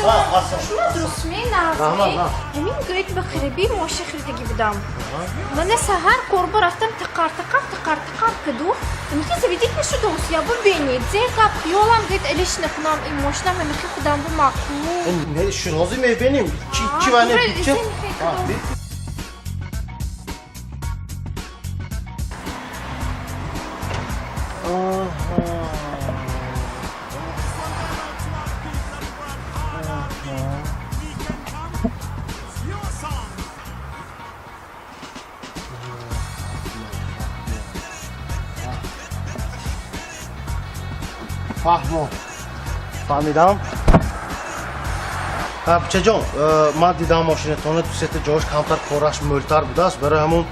Шумо дурустми, нағзми? Ҳамин гӯед, ба хираби мошин хиридагӣ будам. Мана саҳар корба рафтам, тақар тақар тақар тақар каду. Ҳамики заведить нашудос, я бу бенед. Зе гап хиёлам гӯед, элиш накунам ин мошинам ҳамихи худам бу маъқул. Не, шуд, ҳозир мебинем. Чи чи ва не? Чи? Фаҳмо, фаҳмидам. Бачаҷон, ман дидам мошинатона, ду сета ҷош камтар кораш мӯлтар будааст, барои ҳамон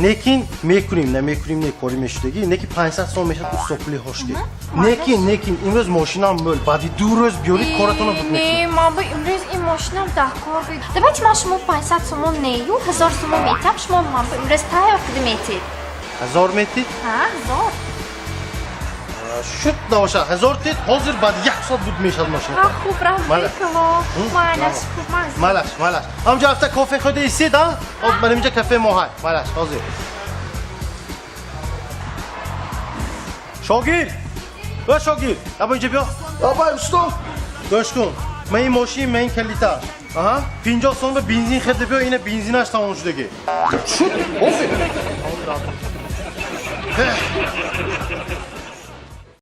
некин мекунем, намекунем, не, кори мешудагӣ, неки 500 сом мешавад устопули ҳошки. Некин имрӯз мошинам мӯл, баъди 2 рӯз биёрид, коратона буд. Не, ман бо имрӯз ин мошинам дар кор буд. Давайте ман шумо 500 сомон нею, 1000 сомон метиҳам, шумо ман бо имрӯз тайёр кида метиҳед. 1000 метид? Ҳа, 1000. Шуд, набошад, 1000 тид, ҳозир баъди як соат буд мешавад мошина. Ҳа, хуб, раҳмат кало. Майлаш, хуб. Майлаш, майлаш. Ҳамҷа рафта кофе хӯрда истед, а? Ман инҷа кафе мо ҳай. Майлаш, ҳозир. Шогирд! Э, шогирд! Аба, инҷа биё. Абай, усто. Гӯш кун. Ман ин мошин, ман ин калиташ. Аҳа, 50 сом ба бензин хӯрда биё, ина бензинаш тамом шудагӣ. Шуд, ҳозир.